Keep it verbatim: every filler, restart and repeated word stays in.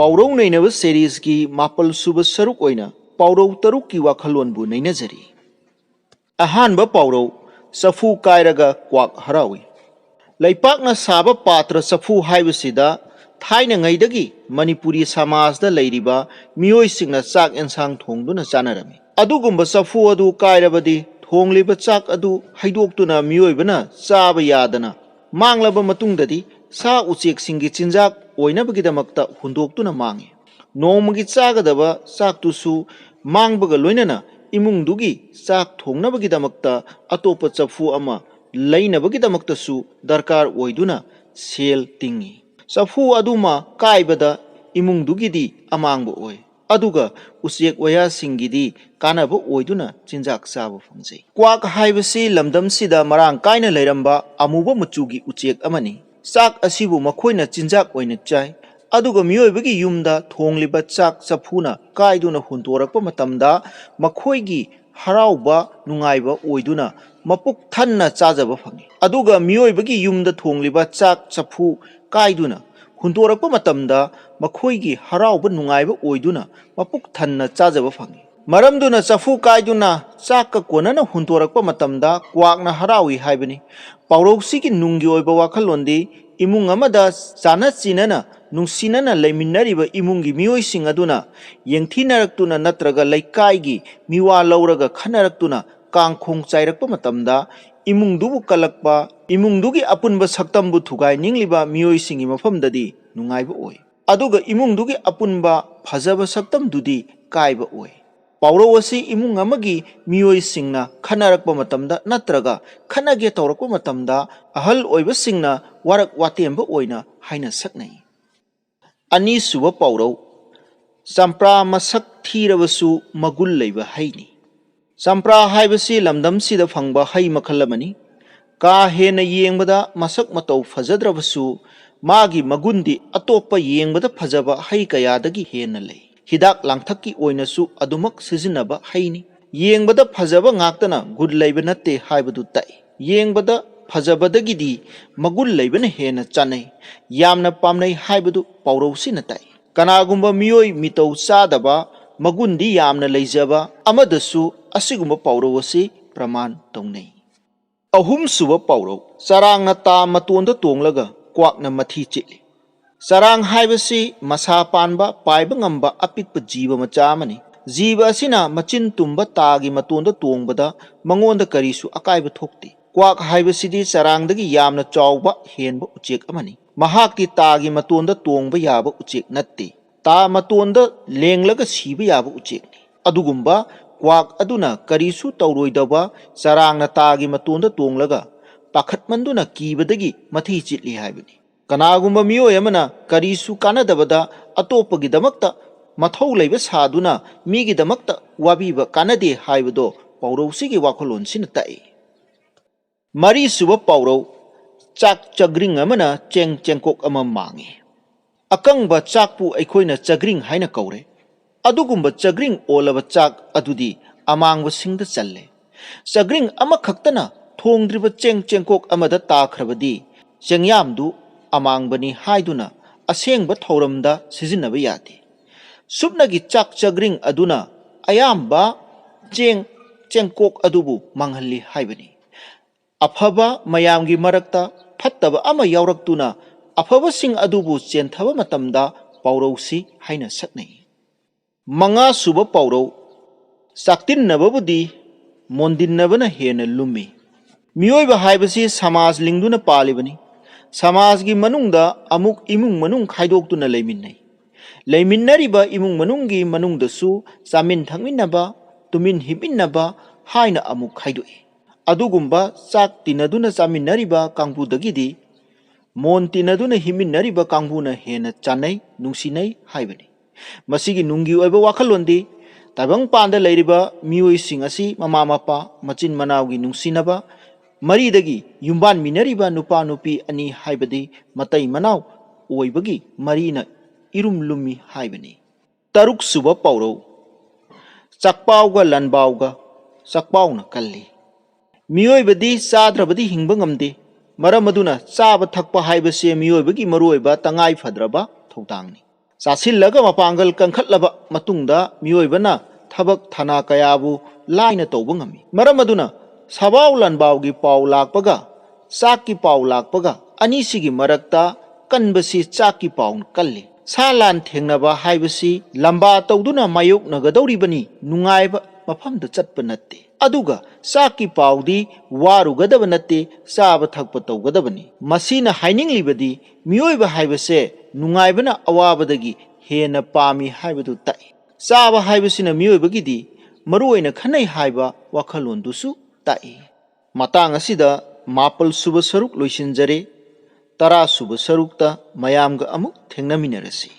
ꯄꯥꯎꯔꯧ ꯅꯩꯅꯕ ꯁꯦꯔꯤꯁꯀꯤ ꯃꯥꯄꯜ ꯁꯨꯕ ꯁꯔꯨꯛ ꯑꯣꯏꯅ ꯄꯥꯎꯔꯧ ꯇꯔꯨꯛꯀꯤ ꯋꯥꯈꯜꯂꯣꯟꯕꯨ ꯅꯩꯅꯖꯔꯤ꯫ ꯑꯍꯥꯟꯕ ꯄꯥꯎꯔꯧ, ꯆꯐꯨ ꯀꯥꯏꯔꯒ ꯀ꯭ꯋꯥꯛ ꯍꯔꯥꯎꯏ꯫ ꯂꯩꯄꯥꯛꯅ ꯁꯥꯕ ꯄꯥꯇ꯭ꯔ ꯆꯐꯨ ꯍꯥꯏꯕꯁꯤꯗ ꯊꯥꯏꯅꯉꯩꯗꯒꯤ ꯃꯅꯤꯄꯨꯔꯤ ꯁꯃꯥꯖꯗ ꯂꯩꯔꯤꯕ ꯃꯤꯑꯣꯏꯁꯤꯡꯅ ꯆꯥꯛ ꯑꯦꯟꯁꯥꯡ ꯊꯣꯡꯗꯨꯅ ꯆꯥꯅꯔꯝꯃꯤ꯫ ꯑꯗꯨꯒꯨꯝꯕ ꯆꯐꯨ ꯑꯗꯨ ꯀꯥꯏꯔꯕꯗꯤ ꯊꯣꯡꯂꯤꯕ ꯆꯥꯛ ꯑꯗꯨ ꯍꯩꯗꯣꯛꯇꯨꯅ ꯃꯤꯑꯣꯏꯕꯅ ꯆꯥꯕ ꯌꯥꯗꯅ ꯃꯥꯡꯂꯕ ꯃꯇꯨꯡꯗꯗꯤ ꯁꯥ ꯎꯆꯦꯛꯁꯤꯡꯒꯤ ꯆꯤꯟꯖꯥꯛ ꯑꯣꯏꯅꯕꯒꯤꯗꯃꯛꯇ ꯍꯨꯟꯗꯣꯛꯇꯨꯅ ꯃꯥꯡꯉꯤ꯫ ꯅꯣꯡꯃꯒꯤ ꯆꯥꯒꯗꯕ ꯆꯥꯛꯇꯨꯁꯨ ꯃꯥꯡꯕꯒ ꯂꯣꯏꯅꯅ ꯏꯃꯨꯡꯗꯨꯒꯤ ꯆꯥꯛ ꯊꯣꯡꯅꯕꯒꯤꯗꯃꯛꯇ ꯑꯇꯣꯞꯄ ꯆꯐꯨ ꯑꯃ ꯂꯩꯅꯕꯒꯤꯗꯃꯛꯇꯁꯨ ꯗꯔꯀꯥꯔ ꯑꯣꯏꯗꯨꯅ ꯁꯦꯜ ꯇꯤꯡꯉꯤ꯫ ꯆꯐꯨ ꯑꯗꯨꯃ ꯀꯥꯏꯕꯗ ꯏꯃꯨꯡꯗꯨꯒꯤꯗꯤ ꯑꯃꯥꯡꯕ ꯑꯣꯏ, ꯑꯗꯨꯒ ꯎꯆꯦꯛ ꯋꯥꯌꯥꯁꯤꯡꯒꯤꯗꯤ ꯀꯥꯟꯅꯕ ꯑꯣꯏꯗꯨꯅ ꯆꯤꯟꯖꯥꯛ ꯆꯥꯕ ꯐꯪꯖꯩ꯫ ꯀ꯭ꯋꯥꯛ ꯍꯥꯏꯕꯁꯤ ꯂꯝꯗꯝꯁꯤꯗ ꯃꯔꯥꯡ ꯀꯥꯏꯅ ꯂꯩꯔꯝꯕ ꯑꯃꯨꯕ ꯃꯆꯨꯒꯤ ꯎꯆꯦꯛ ꯑꯃꯅꯤ꯫ ꯆꯥꯛ ꯑꯁꯤꯕꯨ ꯃꯈꯣꯏꯅ ꯆꯤꯟꯖꯥꯛ ꯑꯣꯏꯅ ꯆꯥꯏ꯫ ꯑꯗꯨꯒ ꯃꯤꯑꯣꯏꯕꯒꯤ ꯌꯨꯝꯗ ꯊꯣꯡꯂꯤꯕ ꯆꯥꯛ ꯆꯐꯨꯅ ꯀꯥꯏꯗꯨꯅ ꯍꯨꯟꯗꯣꯔꯛꯄ ꯃꯇꯝꯗ ꯃꯈꯣꯏꯒꯤ ꯍꯔꯥꯎꯕ ꯅꯨꯡꯉꯥꯏꯕ ꯑꯣꯏꯗꯨꯅ ꯃꯄꯨꯛ ꯊꯟꯅ ꯆꯥꯖꯕ ꯐꯪꯏ꯫ ꯑꯗꯨꯒ ꯃꯤꯑꯣꯏꯕꯒꯤ ꯌꯨꯝꯗ ꯊꯣꯡꯂꯤꯕ ꯆꯥꯛ ꯆꯐꯨ ꯀꯥꯏꯗꯨꯅ ꯍꯨꯟꯗꯣꯔꯛꯄ ꯃꯇꯝꯗ ꯃꯈꯣꯏꯒꯤ ꯍꯔꯥꯎꯕ ꯅꯨꯡꯉꯥꯏꯕ ꯑꯣꯏꯗꯨꯅ ꯃꯄꯨꯛ ꯊꯟꯅ ꯆꯥꯖꯕ ꯐꯪꯏ꯫ ꯃꯔꯝꯗꯨꯅ ꯆꯐꯨ ꯀꯥꯏꯗꯨꯅ ꯆꯥꯛꯀ ꯀꯣꯟꯅꯅ ꯍꯨꯟꯗꯣꯔꯛꯄ ꯃꯇꯝꯗ ꯀ꯭ꯋꯥꯛꯅ ꯍꯔꯥꯎꯏ ꯍꯥꯏꯕꯅꯤ꯫ ꯄꯥꯎꯔꯧꯁꯤꯒꯤ ꯅꯨꯡꯒꯤ ꯑꯣꯏꯕ ꯋꯥꯈꯜꯂꯣꯟꯗꯤ ꯏꯃꯨꯡ ꯑꯃꯗ ꯆꯥꯟꯅ ꯆꯤꯟꯅꯅ ꯅꯨꯡꯁꯤꯅꯅ ꯂꯩꯃꯤꯟꯅꯔꯤꯕ ꯏꯃꯨꯡꯒꯤ ꯃꯤꯑꯣꯏꯁꯤꯡ ꯑꯗꯨꯅ ꯌꯦꯡꯊꯤꯅꯔꯛꯇꯨꯅ ꯅꯠꯇ꯭ꯔꯒ ꯂꯩꯀꯥꯏꯒꯤ ꯃꯤꯋꯥ ꯂꯧꯔꯒ ꯈꯟꯅꯔꯛꯇꯨꯅ ꯀꯥꯡꯈꯣꯡ ꯆꯥꯏꯔꯛꯄ ꯃꯇꯝꯗ ꯏꯃꯨꯡꯗꯨꯕꯨ ꯀꯜꯂꯛꯄ, ꯏꯃꯨꯡꯗꯨꯒꯤ ꯑꯄꯨꯟꯕ ꯁꯛꯇꯝꯕꯨ ꯊꯨꯒꯥꯏꯅꯤꯡꯂꯤꯕ ꯃꯤꯑꯣꯏꯁꯤꯡꯒꯤ ꯃꯐꯝꯗꯗꯤ ꯅꯨꯡꯉꯥꯏꯕ ꯑꯣꯏ꯫ ꯑꯗꯨꯒ ꯏꯃꯨꯡꯗꯨꯒꯤ ꯑꯄꯨꯟꯕ ꯐꯖꯕ ꯁꯛꯇꯝꯗꯨꯗꯤ ꯀꯥꯏꯕ ꯑꯣꯏ꯫ ꯄꯥꯎꯔꯧ ꯑꯁꯤ ꯏꯃꯨꯡ ꯑꯃꯒꯤ ꯃꯤꯑꯣꯏꯁꯤꯡꯅ ꯈꯠꯅꯔꯛꯄ ꯃꯇꯝꯗ ꯅꯠꯇ꯭ꯔꯒ ꯈꯠꯅꯒꯦ ꯇꯧꯔꯛꯄ ꯃꯇꯝꯗ ꯑꯍꯜ ꯑꯣꯏꯕꯁꯤꯡꯅ ꯋꯥꯔꯛ ꯋꯥꯇꯦꯝꯕ ꯑꯣꯏꯅ ꯍꯥꯏꯅ ꯁꯛꯅꯩ꯫ ꯑꯅꯤꯁꯨꯕ ꯄꯥꯎꯔꯧ, ꯆꯝꯄ꯭ꯔꯥ ꯃꯁꯛ ꯊꯤꯔꯕꯁꯨ ꯃꯒꯨꯟ ꯂꯩꯕ ꯍꯩꯅꯤ꯫ ꯆꯝꯄ꯭ꯔꯥ ꯍꯥꯏꯕꯁꯤ ꯂꯝꯗꯝꯁꯤꯗ ꯐꯪꯕ ꯍꯩ ꯃꯈꯜ ꯑꯃꯅꯤ꯫ ꯀꯥ ꯍꯦꯟꯅ ꯌꯦꯡꯕꯗ ꯃꯁꯛ ꯃꯇꯧ ꯐꯖꯗ꯭ꯔꯕꯁꯨ, ꯃꯥꯒꯤ ꯃꯒꯨꯟꯗꯤ ꯑꯇꯣꯞꯄ ꯌꯦꯡꯕꯗ ꯐꯖꯕ ꯍꯩ ꯀꯌꯥꯗꯒꯤ ꯍꯦꯟꯅ ꯂꯩ꯫ ꯍꯤꯗꯥꯛ ꯂꯥꯡꯊꯛꯀꯤ ꯑꯣꯏꯅꯁꯨ ꯑꯗꯨꯃꯛ ꯁꯤꯖꯤꯟꯅꯕ ꯍꯩꯅꯤ꯫ ꯌꯦꯡꯕꯗ ꯐꯖꯕ ꯉꯥꯛꯇꯅ ꯒꯨꯟ ꯂꯩꯕ ꯅꯠꯇꯦ ꯍꯥꯏꯕꯗꯨ ꯇꯥꯛꯏ꯫ ꯌꯦꯡꯕꯗ ꯐꯖꯕꯗꯒꯤꯗꯤ ꯃꯒꯨꯟ ꯂꯩꯕꯅ ꯍꯦꯟꯅ ꯆꯥꯅꯩ, ꯌꯥꯝꯅ ꯄꯥꯝꯅꯩ ꯍꯥꯏꯕꯗꯨ ꯄꯥꯎꯔꯧꯁꯤꯅ ꯇꯥꯛꯏ꯫ ꯀꯅꯥꯒꯨꯝꯕ ꯃꯤꯑꯣꯏ ꯃꯤꯇꯧ ꯆꯥꯗꯕ, ꯃꯒꯨꯟꯗꯤ ꯌꯥꯝꯅ ꯂꯩꯖꯕ ꯑꯃꯗꯁꯨ ꯑꯁꯤꯒꯨꯝꯕ ꯄꯥꯎꯔꯧ ꯑꯁꯤ ꯄ꯭ꯔꯃꯥꯟ ꯇꯧꯅꯩ꯫ ꯑꯍꯨꯝꯁꯨꯕ ꯄꯥꯎꯔꯧ, ꯆꯔꯥꯡꯅ ꯇꯥ ꯃꯇꯣꯟꯗ ꯇꯣꯡꯂꯒ ꯀ꯭ꯋꯥꯛꯅ ꯃꯊꯤ ꯆꯤꯠꯂꯤ꯫ ꯆꯔꯥꯡ ꯍꯥꯏꯕꯁꯤ ꯃꯁꯥ ꯄꯥꯟꯕ, ꯄꯥꯏꯕ ꯉꯝꯕ ꯑꯄꯤꯛꯄ ꯖꯤꯕ ꯃꯆꯥ ꯑꯃꯅꯤ꯫ ꯖꯤꯕ ꯑꯁꯤꯅ ꯃꯆꯤꯟ ꯇꯨꯝꯕ ꯇꯥꯒꯤ ꯃꯇꯣꯟꯗ ꯇꯣꯡꯕꯗ ꯃꯉꯣꯟꯗ ꯀꯔꯤꯁꯨ ꯑꯀꯥꯏꯕ ꯊꯣꯛꯇꯦ꯫ ꯀ꯭ꯋꯥꯛ ꯍꯥꯏꯕꯁꯤꯗꯤ ꯆꯔꯥꯡꯗꯒꯤ ꯌꯥꯝꯅ ꯆꯥꯎꯕ ꯍꯦꯟꯕ ꯎꯆꯦꯛ ꯑꯃꯅꯤ꯫ ꯃꯍꯥꯛꯇꯤ ꯇꯥꯒꯤ ꯃꯇꯣꯟꯗ ꯇꯣꯡꯕ ꯌꯥꯕ ꯎꯆꯦꯛ ꯅꯠꯇꯦ꯫ ꯇꯥ ꯃꯇꯣꯟꯗ ꯂꯦꯡꯂꯒ ꯁꯤꯕ ꯌꯥꯕ ꯎꯆꯦꯛꯅꯤ꯫ ꯑꯗꯨꯒꯨꯝꯕ ꯀ꯭ꯋꯥꯛ ꯑꯗꯨꯅ ꯀꯔꯤꯁꯨ ꯇꯧꯔꯣꯏꯗꯕ ꯆꯔꯥꯡꯅ ꯇꯥꯒꯤ ꯃꯇꯣꯟꯗ ꯇꯣꯡꯂꯒ ꯄꯥꯈꯠꯃꯟꯗꯨꯅ ꯀꯤꯕꯗꯒꯤ ꯃꯊꯤ ꯆꯤꯠꯂꯤ ꯍꯥꯏꯕꯅꯤ꯫ ꯀꯅꯥꯒꯨꯝꯕ ꯃꯤꯑꯣꯏ ꯑꯃꯅ ꯀꯔꯤꯁꯨ ꯀꯥꯟꯅꯗꯕꯗ ꯑꯇꯣꯞꯄꯒꯤꯗꯃꯛꯇ ꯃꯊꯧ ꯂꯩꯕ ꯁꯥꯗꯨꯅ ꯃꯤꯒꯤꯗꯃꯛꯇ ꯋꯥꯕꯤꯕ ꯀꯥꯟꯅꯗꯦ ꯍꯥꯏꯕꯗꯣ ꯄꯥꯎꯔꯧꯁꯤꯒꯤ ꯋꯥꯈꯜꯂꯣꯟꯁꯤꯅ ꯇꯥꯛꯏ꯫ ꯃꯔꯤꯁꯨꯕ ꯄꯥꯎꯔꯧ, ꯆꯥꯛ ꯆꯒ꯭ꯔꯤꯡ ꯑꯃꯅ ꯆꯦꯡ ꯆꯦꯡꯀꯣꯛ ꯑꯃ ꯃꯥꯡꯉꯤ꯫ ꯑꯀꯪꯕ ꯆꯥꯛꯄꯨ ꯑꯩꯈꯣꯏꯅ ꯆꯒ꯭ꯔꯤꯡ ꯍꯥꯏꯅ ꯀꯧꯔꯦ꯫ ꯑꯗꯨꯒꯨꯝꯕ ꯆꯒ꯭ꯔꯤꯡ ꯑꯣꯜꯂꯕ ꯆꯥꯛ ꯑꯗꯨꯗꯤ ꯑꯃꯥꯡꯕꯁꯤꯡꯗ ꯆꯜꯂꯦ꯫ ꯆꯒ꯭ꯔꯤꯡ ꯑꯃꯈꯛꯇꯅ ꯊꯣꯡꯗ꯭ꯔꯤꯕ ꯆꯦꯡ ꯆꯦꯡꯀꯣꯛ ꯑꯃꯗ ꯇꯥꯈ꯭ꯔꯕꯗꯤ ꯆꯦꯡꯌꯥꯝꯗꯨ ꯑꯃꯥꯡꯕꯅꯤ ꯍꯥꯏꯗꯨꯅ ꯑꯁꯦꯡꯕ ꯊꯧꯔꯝꯗ ꯁꯤꯖꯤꯟꯅꯕ ꯌꯥꯗꯦ꯫ ꯁꯨꯞꯅꯒꯤ ꯆꯥꯛ ꯆꯒ꯭ꯔꯤꯡ ꯑꯗꯨꯅ ꯑꯌꯥꯝꯕ ꯆꯦꯡ ꯆꯦꯡꯀꯣꯛ ꯑꯗꯨꯕꯨ ꯃꯥꯡꯍꯜꯂꯤ ꯍꯥꯏꯕꯅꯤ꯫ ꯑꯐꯕ ꯃꯌꯥꯝꯒꯤ ꯃꯔꯛꯇ ꯐꯠꯇꯕ ꯑꯃ ꯌꯥꯎꯔꯛꯇꯨꯅ ꯑꯐꯕꯁꯤꯡ ꯑꯗꯨꯕꯨ ꯆꯦꯟꯊꯕ ꯃꯇꯝꯗ ꯄꯥꯎꯔꯧꯁꯤ ꯍꯥꯏꯅ ꯁꯛꯅꯩ꯫ ꯃꯉꯥꯁꯨꯕ ꯄꯥꯎꯔꯧ, ꯆꯥꯛꯇꯤꯟꯅꯕꯕꯨꯗꯤ ꯃꯣꯟꯗꯤꯟꯅꯕꯅ ꯍꯦꯟꯅ ꯂꯨꯝꯃꯤ꯫ ꯃꯤꯑꯣꯏꯕ ꯍꯥꯏꯕꯁꯤ ꯁꯃꯥꯖ ꯂꯤꯡꯗꯨꯅ ꯄꯥꯜꯂꯤꯕꯅꯤ꯫ ꯁꯃꯥꯖꯒꯤ ꯃꯅꯨꯡꯗ ꯑꯃꯨꯛ ꯏꯃꯨꯡ ꯃꯅꯨꯡ ꯈꯥꯏꯗꯣꯛꯇꯨꯅ ꯂꯩꯃꯤꯟꯅꯩ꯫ ꯂꯩꯃꯤꯟꯅꯔꯤꯕ ꯏꯃꯨꯡ ꯃꯅꯨꯡꯒꯤ ꯃꯅꯨꯡꯗꯁꯨ ꯆꯥꯃꯤꯟ ꯊꯛꯃꯤꯟꯅꯕ, ꯇꯨꯃꯤꯟ ꯍꯤꯞꯃꯤꯟꯅꯕ ꯍꯥꯏꯅ ꯑꯃꯨꯛ ꯈꯥꯏꯗꯣꯛꯏ꯫ ꯑꯗꯨꯒꯨꯝꯕ ꯆꯥꯛ ꯇꯤꯟꯅꯗꯨꯅ ꯆꯥꯃꯤꯟꯅꯔꯤꯕ ꯀꯥꯡꯕꯨꯗꯒꯤꯗꯤ ꯃꯣꯟ ꯇꯤꯟꯅꯗꯨꯅ ꯍꯤꯞꯃꯤꯟꯅꯔꯤꯕ ꯀꯥꯡꯕꯨꯅ ꯍꯦꯟꯅ ꯆꯥꯟꯅꯩ, ꯅꯨꯡꯁꯤꯅꯩ ꯍꯥꯏꯕꯅꯤ꯫ ꯃꯁꯤꯒꯤ ꯅꯨꯡꯒꯤ ꯑꯣꯏꯕ ꯋꯥꯈꯜꯂꯣꯟꯗꯤ ꯇꯥꯏꯕꯪꯄꯥꯟꯗ ꯂꯩꯔꯤꯕ ꯃꯤꯑꯣꯏꯁꯤꯡ ꯑꯁꯤ ꯃꯃꯥ ꯃꯄꯥ, ꯃꯆꯤꯟ ꯃꯅꯥꯎꯒꯤ ꯅꯨꯡꯁꯤꯅꯕ ꯃꯔꯤꯗꯒꯤ ꯌꯨꯝꯕꯥꯟꯃꯤꯟꯅꯔꯤꯕ ꯅꯨꯄꯥ ꯅꯨꯄꯤ ꯑꯅꯤ ꯍꯥꯏꯕꯗꯤ ꯃꯇꯩ ꯃꯅꯥꯎ ꯑꯣꯏꯕꯒꯤ ꯃꯔꯤꯅ ꯏꯔꯨꯝ ꯂꯨꯝꯃꯤ ꯍꯥꯏꯕꯅꯤ꯫ ꯇꯔꯨꯛꯁꯨꯕ ꯄꯥꯎꯔꯧ, ꯆꯥꯛꯄꯥꯎꯒ ꯂꯥꯟꯕꯥꯎꯒ, ꯆꯥꯛꯄꯥꯎꯅ ꯀꯜꯂꯤ꯫ ꯃꯤꯑꯣꯏꯕꯗꯤ ꯆꯥꯗ꯭ꯔꯕꯗꯤ ꯍꯤꯡꯕ ꯉꯝꯗꯦ꯫ ꯃꯔꯝ ꯑꯗꯨꯅ ꯆꯥꯕ ꯊꯛꯄ ꯍꯥꯏꯕꯁꯦ ꯃꯤꯑꯣꯏꯕꯒꯤ ꯃꯔꯨꯑꯣꯏꯕ ꯇꯉꯥꯏ ꯐꯗ꯭ꯔꯕ ꯊꯧꯗꯥꯡꯅꯤ꯫ ꯆꯥꯁꯤꯜꯂꯒ ꯃꯄꯥꯡꯒꯜ ꯀꯟꯈꯠꯂꯕ ꯃꯇꯨꯡꯗ ꯃꯤꯑꯣꯏꯕꯅ ꯊꯕꯛ ꯊꯅꯥ ꯀꯌꯥꯕꯨ ꯂꯥꯏꯅ ꯇꯧꯕ ꯉꯝꯃꯤ꯫ ꯃꯔꯝ ꯑꯗꯨꯅ ꯁꯥꯕꯥꯎ ꯂꯥꯟꯕꯥꯎꯒꯤ ꯄꯥꯎ ꯂꯥꯛꯄꯒ ꯆꯥꯛꯀꯤ ꯄꯥꯎ ꯂꯥꯛꯄꯒ ꯑꯅꯤꯁꯤꯒꯤ ꯃꯔꯛꯇ ꯀꯟꯕꯁꯤ ꯆꯥꯛꯀꯤ ꯄꯥꯎꯅ ꯀꯜꯂꯤ꯫ ꯁꯥ ꯂꯥꯟ ꯊꯦꯡꯅꯕ ꯍꯥꯏꯕꯁꯤ ꯂꯝꯕꯥ ꯇꯧꯗꯨꯅ ꯃꯥꯌꯣꯛꯅꯒꯗꯧꯔꯤꯕꯅꯤ, ꯅꯨꯡꯉꯥꯏꯕ ꯃꯐꯝꯗ ꯆꯠꯄ ꯅꯠꯇꯦ꯫ ꯑꯗꯨꯒ ꯆꯥꯛꯀꯤ ꯄꯥꯎꯗꯤ ꯋꯥꯔꯨꯒꯗꯕ ꯅꯠꯇꯦ, ꯆꯥꯕ ꯊꯛꯄ ꯇꯧꯒꯗꯕꯅꯤ꯫ ꯃꯁꯤꯅ ꯍꯥꯏꯅꯤꯡꯂꯤꯕꯗꯤ ꯃꯤꯑꯣꯏꯕ ꯍꯥꯏꯕꯁꯦ ꯅꯨꯡꯉꯥꯏꯕꯅ ꯑꯋꯥꯕꯗꯒꯤ ꯍꯦꯟꯅ ꯄꯥꯝꯃꯤ ꯍꯥꯏꯕꯗꯨ ꯇꯥꯛꯏ꯫ ꯆꯥꯕ ꯍꯥꯏꯕꯁꯤꯅ ꯃꯤꯑꯣꯏꯕꯒꯤꯗꯤ ꯃꯔꯨ ꯑꯣꯏꯅ ꯈꯟꯅꯩ ꯍꯥꯏꯕ ꯋꯥꯈꯜꯂꯣꯟꯗꯨꯁꯨ ꯇꯥꯛꯏ꯫ ꯃꯇꯥꯡ ꯑꯁꯤꯗ ꯃꯥꯄꯜ ꯁꯨꯕ ꯁꯔꯨꯛ ꯂꯣꯏꯁꯤꯟꯖꯔꯦ꯫ ꯇꯔꯥ ꯁꯨꯕ ꯁꯔꯨꯛꯇ ꯃꯌꯥꯝꯒ ꯑꯃꯨꯛ ꯊꯦꯡꯅꯃꯤꯟꯅꯔꯁꯤ꯫